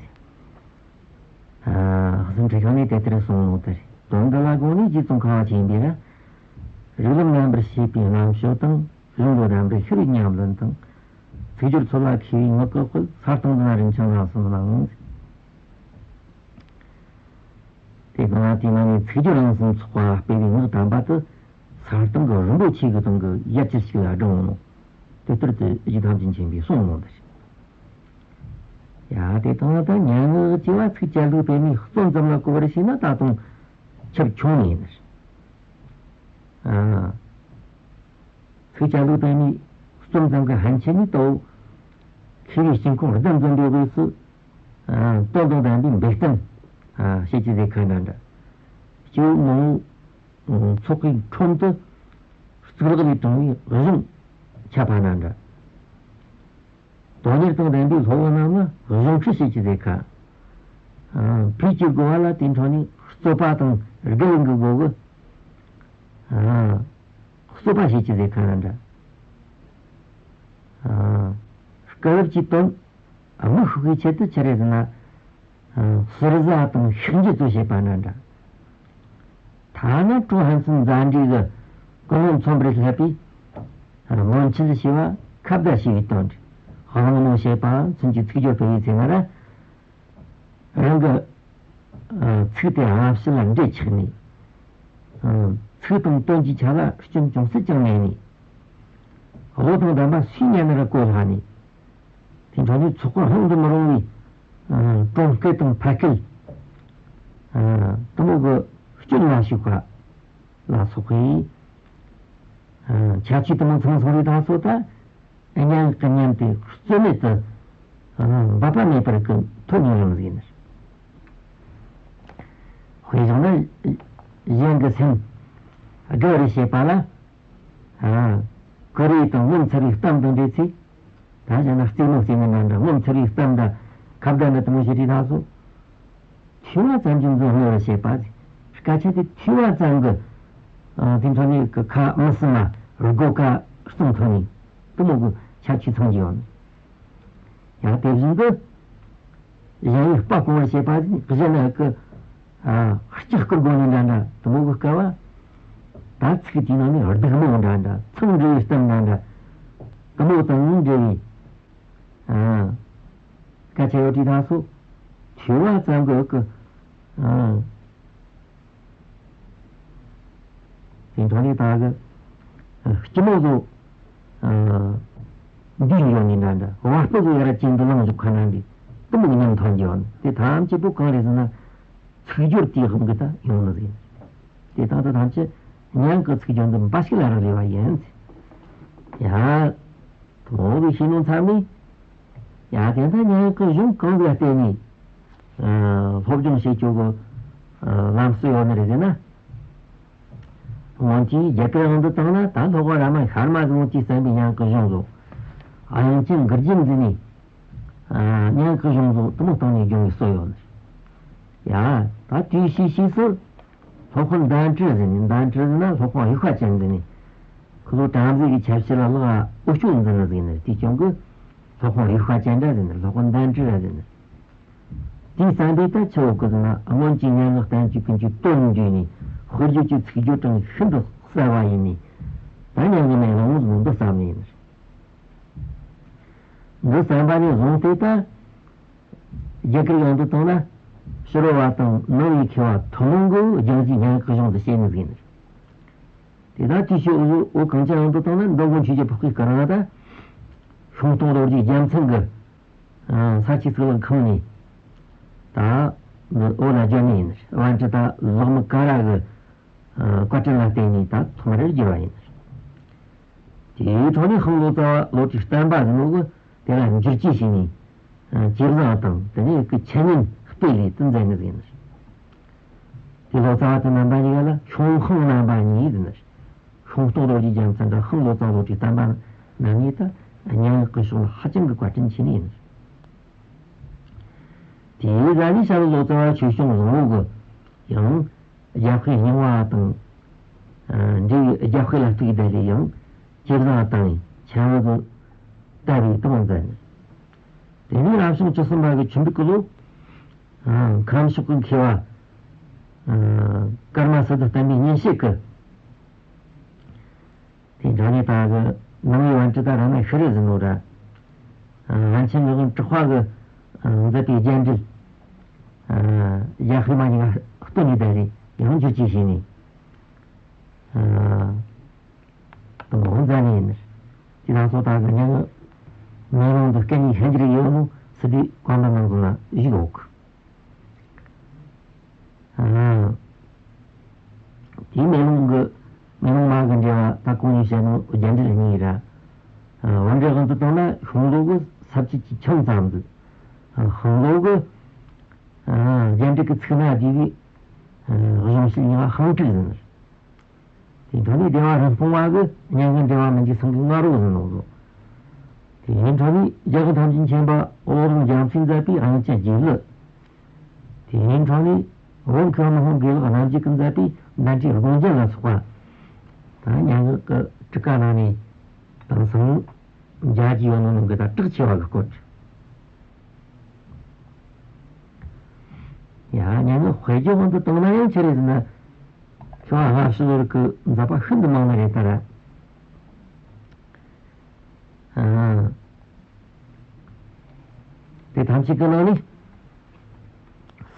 ཨ། གསང་ཁྲི་ཤང་ནས་དེ་ལྟར་གསུངས་ནོ་དེ་རེད། དོན་འདི་ལ་དགོངས་ནས་རྗེ་ཙོང་ཁ་པ་ཆེན་པོས་ར། རིགས་ལམ་ཉམས་པར་བྱེད་པའི་རྣམ་དཔྱོད་དང་། གཞུང་ལུགས་ལྡན་པར་ཤེས་པའི་ཉམས་ལེན་དང་། ཚིག་སྦྱོར་ཚོལ་བ་མཁས་པའི་ངག་གི་དཔལ། ས་སྟེང་འདི་ན་རིན་ཆེན་རང་གསུམ་སྣང་། དེ་གང་ལ་དེ་ནང་ནས་ཚིག་སྦྱོར་རང་གསུམ་ཚོགས་པ་སྤེལ་བའི་ངག་དམ་པ་དེ་ས་སྟེང་གི་རིན་པོ་ཆེ་གི་སྟེང་གི་ཡ་གྱལ་ཞིག་ལ་བསྒྲེངས་ནོ། དེ་ལྟར་དུ་རྗེ་ཐམས་ཅད་མཁྱེན་པས་གསུངས་ནོ་འདི་རེད། ཡ་དེ་དང་ད་སྙན་ངག་ཅེས་པ་ཚིག་གྱལ་ལུགས་སྤེལ་མའི་རྩོམ་ཙམ་ལ་གོ་བར་བྱས་ན་ད་དུང་ཁྱབ་ཆུང་ནས་ཡིན། ཨ། ཚིག་གྱལ་ལུགས་སྤེལ་མའི་རྩོམ་ཙམ་གྱི་ཕན་ཆད་ནས་ལྟ་བུ། མཁས་པའི་དཀྱིལ་འཁོར་གདན་འཛོམས་པའི་དབུས་སུ། ཨ། དོན་དང་ལྡན་པའི་འབེལ་གཏམ། ཨ། བྱེད་ཀྱི་ཟེར་ཁ་འདྲ་འདྲ། སྐྱེ་བོ་མང་པོ་ཚོགས་པའི་ཁྲོམ་དུ་གཙུག་ལག་ལས་དྲངས་པའི་གཞུང་ཁྱབ་པ་འདྲ་འདྲ། དོན་གཉེར་དང་ལྡན་པའི་སློབ་བུ་རྣམས་ལ་གཞུང་ཁྲིད་བྱེད་ཀྱི་ཟེར་ཁ། ཨ། ཕུད་ཀྱི་དགོས་པ་ལ་དེའི་འཕྲོ་ནས་རྩོད་པ་དང་དགེ་ལས་ཀྱི་སྒོ་གི། ཨ། རྩོད་པ་བྱེད་ཀྱི་ཟེར་ཁ་འདྲ་འདྲ། ཨ། སྐུ་རབ་ཀྱི་དོན། དམིགས་ཤིག་གི་ཆེད་དུ་ཆི་རེད་ཟེར་ན། ཟུར་ཟ་དང་ཤིག་འགྱེད་ཚོ་བྱེད་པ་འདྲ་འདྲ། ཐ་ན་གྲོགས་ཕན་ཚུན་མཛའ་འབྲེལ་གྱི་ཀུན་སློང་མཚོན་པར་བྱེད་པའི་སྔོན་ཆད་བྱས་པ་ཁ་བརྡ་བྱས་པའི་དོན་འདྲ། གླེང་མོལ་བྱེད་པ་ཚུན་གྱི་ཚིག་སྦྱོར་སྤེལ་བའི་ཚེ་ན་ར། རང་གི་ཚིག་དེ་སྔ་ཕྱི་ལ་འབྲེལ་ཆགས་ནས། ཚིག་དང་དོན་གྱི་ཆ་ལ་སྐྱོན་ཅུང་ཟད་ཀྱང་མེད་ནས། བློ་དང་ལྡན་པ་སུས་ཉན་ན་ར་གོ་སླ་ནས། དེ་འཕྲོ་ནས་ཚོགས་པ་ལྷུང་དུ་མི་རུང་བའི་གྲོང་སྐད་དང་ཕ་སྐད། དེ་མོ་གི་སྐྱོན་མ་ཞུགས་པ་ལ་སོགས་པའི་ཁྱད་ཆོས་དེ་མོ་ཚང་སོང་བའི་དང་སོ་ད། སྙན་ངག་གི་ཉམས་དེ་རྩོད་མེད་དུ་འབབ་པ་མེད་པར་ཀུན་ཐོན་ཡོང་ལམ་ཟིན། དཔེ་བཞག་ན་གཞན་གྱི་སེམས་དགའ་བར་བྱེད་པ་ལ། ཨ། ཀུ་རེ་དང་ངོ་མཚར་བའི་གཏམ་དང་འདྲ་ཚེ། ད་བྱས་ན་རྩེད་མོ་རྩེ་ནི་འདྲ་འདྲ་ངོ་མཚར་བའི་གཏམ་འདྲ་ཁ་བརྡ་འདྲ་དེ་མོ་བྱེད་དུས་ད་སོ། ཐོས་པ་ཙམ་གྱིས་འཛིན་སྔོ་བར་བྱེད་པ། སྐད་ཆ་དེ་ཐོས་པ་ཙམ་གྱིས། ཨ། དེ་འཕྲོ་ནས་ཀྱི་ཁ་མི་སྲིད་ན་སྒོ་ཁ་གཙང་ཐོན་ནས་དེ་མོ་གི་ཁྱད་ཆོས་ཚང་གི་ཡོད། ཡང་དེ་བཞིན་དུ་གཞན་ཡིད་དཔའ་སྐོང་བར་བྱེད་པ་ནི་གཞན་ལ་ཀྱི། ཨ། ལྕགས་སྐུལ་དགོས་ནི་འདྲ་འདྲ་དེ་མོ་གི་སྐབས། ད་ཚིག་དེའི་ནང་ནས་སྡུག་མོ་འདྲ་འདྲ་མཚང་འབྲུ་ཡི་གཏམ་འདྲ་འདྲ་དེ་མོ་དང་འབྲེལ་བའི། ཨ། སྐད་ཆ་ཡོད་དུས་ད་སོ། ཐོས་པ་ཙམ་གྱིས་ཀྱི། ཨ། དེ་འཕྲོ་ནས་ད་གི། ཨ། སྐྱི་མོ་བཟོ། ཨ། འདི་ཡོད་ནི་འདྲ་འདྲ་བ་སྤུ་བཟོ་ཡར་ཅན་དུ་ལངས་བཞུགས་ཁ་ན་འདི་དེ་མོ་གི་ཉམས་ཐོན་གྱི་ཡོད། དེ་ཐམས་ཅད་པོ་གང་རེད་ཟེར་ན། ཚིག་སྦྱོར་དེའི་དབང་གིས་ད་ཡོང་ནི་རེད། དེ་དང་དེ་ཐམས་ཅད་སྙན་ངག་གི་ཚིག་སྦྱོར་འདི་འབའ་ཞིག་ལ་རག་ལས་པ་ཡིན། ཡ། དེ་མོ་གི་ཤེས་ནོ་ཚང་མས། ཡ། དེ་ད་སྙན་ངག་གི་གཞུང་གང་ཟིག་ལ་བརྟེན་ནས། ཨ། སློབ་སྦྱོང་བྱེད་རྒྱུ་གི། ཨ། ལམ་སྲོལ་ཡོད་ནི་རེད་ཟེར་ན། སྔོན་གྱི་རྒྱ་གར་དབང་དུ་བཏང་ན་ད་སློབ་དཔོན་རཱ་མ་ཤར་མ་ཟེར་བོ་དེས་བརྩམས་པའི་སྙན་ངག་གི་གཞུང་ལོ། དབྱངས་ཅན་གུར་གྱིས་མཛད་ནས། སྙན་ངག་གི་གཞུང་བཟོ་དེ་མོ་སྟེང་ནས་སྦྱོང་བའི་སྲོལ་ཡོད་ནི། ཡ། ད་དེའི་ཕྱིས་ཕྱིས་སུ། སློབ་དཔོན་གདན་དྲི་ཟེར་ནས། གདན་དྲི་ཟེར་ན་སློབ་དཔོན་དབྱུག་པ་ཅན་ཟེར་ནས། ཁོ་ཚོ་བྲམ་ཟེ་གི་ཆབ་སྲིད་ལ་ལག་འོ་སྐྱོད་འཛིན་ནི་ཟེར་ནས། དེའི་རྐྱེན་གྱིས་སློབ་དཔོན་དབྱུག་པ་ཅན་འདྲ་ཟེར་ནས། སློབ་དཔོན་གདན་དྲི་ར་ཟེར་ནས། དེའི་བསམ་པས་ད་ཆི་ཡོད་གི་ཟེར་ན། སྔོན་གྱི་སྙན་ངག་བསྟན་བཅོས་ཀུན་གྱི་དོན་བསྡུས་ནས། དཔེར་བརྗོད་ཀྱི་ཚིག་སྦྱོར་གྲངས་ཤིན་ཏུ་གསལ་བ་ཡིན་ནས། ད་སྙན་ངག་མེ་ལོང་ཟིག་འདི་བརྩམས་ནི་ཡིན། འདི་བརྩམས་པ་ནས་བཟུང་སྟེ་ད། རྒྱ་གར་ཡོངས་སུ་བཏང་ན། ཕྱི་རོལ་བ་དང་ནང་པའི་མཁས་པ་ཐུན་མོང་གི་སྦྱང་རྩིས་སྙན་ངག་གི་གཞུང་དུ་བྱས་ནི་ཟིག་ཡིན། དེ་དག་དུས་ཤོག་བཟོ་འོ་གངས་ཅན་ཡོངས་སུ་བཏང་ན། འདི་ཀུན་ཆོས་ཀྱི་འཕགས་པའི་སྐུ་རང་ད། ཤིང་སྟོང་རྡོ་རྗེ་རྒྱལ་མཚན་གྱི་ས་ཆའི་གཙུག་ལག་ཁང་ནས་ད་འདི་འོ་ལ་བརྒྱབ་ནི་ཡིན། པཎ་ཌི་ཏ་ལོག་མི་ཀ་ར་གི་བཀའ་དྲིན་ལ་བརྟེན་ནས་ད་ཐོག་མར་བསྒྱུར་བ་ཡིན། དེའི་ཐོག་ནས་ཤིང་ལོ་ཙཱ་བ་བློ་གྲོས་བརྟན་པ་ཟེར་ནོ་གི་དེ་ལ་འགྱུར་བཅོས་བྱས་ནས། ཇེ་བཟང་དང་དེ་ནས་ཀྱི་འཆད་ཉན་སྤེལ་ལས་དུ་མཛད་ནི་ཟིག་ཡིན། དེ་ལོ་ཙཱ་བ་དེ་རྣམ་པ་གཉིས་ཀ་ལ་ཤོང་ཤིང་རྣམ་པ་གཉིས་ཟེར་ནས། ཤིང་སྟོང་རྡོ་རྗེ་རྒྱལ་མཚན་དང་ཤིང་ལོ་ཙཱ་བློ་གྲོས་བརྟན་པ་རྣམ་གཉིས་ད་སྙན་ངག་གི་ཕྱོགས་ལ་ཧ་ཅང་གི་བཀའ་དྲིན་ཆེ་ནི་ཡིན། དེའི་ཟླ་ནས་ཤར་ལྷོ་ལོ་ཙཱ་བ་ཆོས་སྐྱོང་བཟང་བོ་གི་ཡང་རྒྱབ་དཔེ་རྙིང་བ་དང་འབྲེལ་བའི་རྒྱབ་དཔེ་ལ་གཏུགས་ཏེ་ཡང་ཇེ་བཟང་དང་ཆེན་པོ་དུ་དར་བའི་དོན་མཛད། དེ་ནས་རབ་བྱུང་བཅུ་གསུམ་པ་གི་ཆུ་འབྲུག་གི་ལོ། ཁམས་ཕྱོགས་ཀྱི་མཁས་པ་ཀརྨ་སིདྡྷི་བསྟན་པའི་གཉེན་བཤད་ཀྱི། དེ་འདྲ་ནས་ད་གི་ནང་པའི་པཎ་ཌི་ཏ་རཱ་མ་ཤྲཱི་ཟེར་ནོ་ར། པཎ་ཆེན་ངག་དབང་གྲགས་པ་གི་མཛད་པའི་རྒྱན་འགྲེལ། རྒྱ་དཔེ་མ་ཉིད་ཀ་སྟོན་ནས་ད་རེ་ཡང་བསྒྱུར་བཅོས་བྱས་ནས། དང་པོ་མཛད་ནི་ཡིན། དེ་དང་སོ་ད་གི་སྙན་ངག་མེ་ལོང་དུ་སྐད་གཉིས་ཤན་སྦྱར་ཡོད་ནོ་སི་ཏུ་ཀརྨ་ནང་དུ་ན་བཞུགས་ཡོད་གི། དེའི་མེ་ལོང་གི་མེ་ལོང་མ་གི་འགྲེལ་བ་ད་གོང་ནས་བཤད་ནོ་རྒྱན་འགྲེལ་གཉིས་ར། བན་དེ་དབང་དུ་བཏང་ན་ཤིང་ལོ་གི་ས་བཅད་ཀྱི་ཆུང་ཙམ་འདུག། ཤིང་ལོ་གི་རྒྱན་འགྲེལ་གྱི་ཚིག་སྣ་བསྡུས་པའི་གཞུང་ཞིག་ཡིན་ལ་ཤིང་དྲུག་ཟེར། དེ་འཕྲོ་ནས་སྡེ་པ་རིན་སྤུངས་པ་གི་སྙན་ངག་འགྲེལ་བ་མན་ཇུ་སིང་གི་ང་རོ་ཟེར་ནོ་ཟོ། དེ་འཕྲོ་ནས་རྒྱལ་པོ་ཐམས་ཅད་མཁྱེན་པ་བློ་བཟང་རྒྱ་མཚོས་མཛད་པའི་དབྱངས་ཅན་དགེ་ལེགས། དེ་འཕྲོ་ནས་བོད་མཁས་དབང་ནག་པོ་དགེ་ལེགས་རྣམ་རྒྱལ་གྱིས་མཛད་པའི་གདན་འདྲེན་དགོངས་རྒྱན་ལ་སོགས་པ། ད་སྙན་ངག་གི་ཊཱི་ཀ་ནང་ནས་དེང་སང་མཇལ་རྒྱུ་ཡོད་ནོ་ནང་གི་ད་གྲགས་ཆེ་བ་གི་སྐོར། ཡ། སྙན་ངག་དཔེ་རྒྱུན་དབང་དུ་བཏང་ན་ཡང་ཆི་རེད་ཟེར་ན། མཁས་པ་སྔ་ཕྱི་བར་གྱི་མཛད་པ་ཤིན་ཏུ་མང་ནི་རེད་ད་ར། ཨ། དེ་ཐམས་ཅད་ཀྱི་ནང་ནས་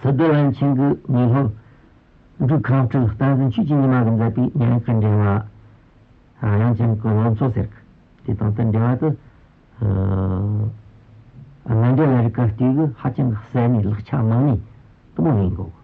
སི་ཏུ་པཎ་ཆེན་གྱི་དངོས་སློབ་འབྲུག་ཁམས་སྤྲུལ་བསྟན་འཛིན་ཆོས་ཀྱི་ཉི་མ་གིས་མཛད་པའི་སྙན་ངག་གི་འགྲེལ་བ། དབྱངས་ཅན་གྱི་ལོ་མཚོ་ཟེར་གི། དེ་དང་དུ་འབྲེལ་བ་དུ། ཨ། སྔ་འགྲེལ་ལ་རིག་པ་ལྟོས་གི་ཧ་ཅང་གི་གསལ་ནས་ལེགས་ཆ་མང་ནས་དུ་མོ་ཡིན་གོ།